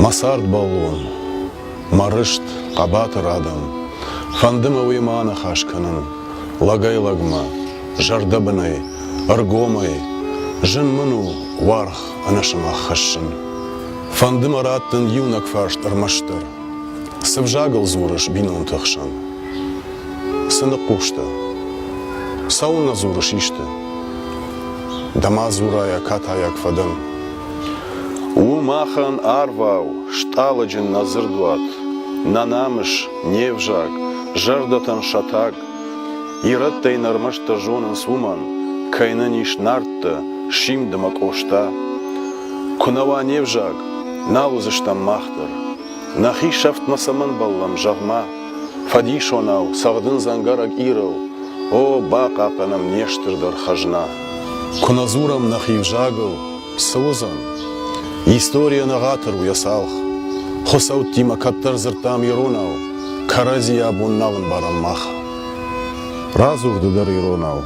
Мӕ цардбӕллон, мӕ рыст, хъӕбатыр адӕм, Фӕнды мӕ уемӕ аныхас кӕнын лӕгӕй-лӕгмӕ, зӕрдӕбынӕй, ӕргомӕй. Зын мын у уаргъ ӕнӕсымах хӕссын. Фӕнды мӕ раттын иунӕг фарст ӕрмӕстдӕр. Цы взагыл дзурыс бинонты хсӕн? Цы ныхъхъус дӕ? Цӕуылнӕ дзурыс исты? Дӕ мадзурайӕ катайаг фӕдӕн. У махӕн арвау стъалыджын нӕ дзырдуат, нӕ намыс, не взаг, зӕрдӕтӕн сатӕг. Ирӕттӕ йын ӕрмӕстдӕр зонынц уымӕн, кӕй нын ис нӕрдтӕ, симд ӕмӕ Къоста. Куы нӕ уа не взаг, нал уыдзыстӕм мах дӕр. Нӕхи сӕфтмӕ цӕмӕн бӕллӕм, зӕгъ-ма? Фӕдисонау, цӕгъдын дзӕнгӕрӕг Ирыл, о, бахъахъхъӕнӕм не стырдӕр хӕзна. Куы нӕ дзурӕм нӕхи взагыл, цы уыдзӕн? Историйӕн ӕгъатыр у йӕ цалх. Хуыцӕуттимӕ кӕддӕр дзырдтам иронау, кӕрӕдзи абон нал ӕмбарӕм мах. Радзур ды дӕр иронау.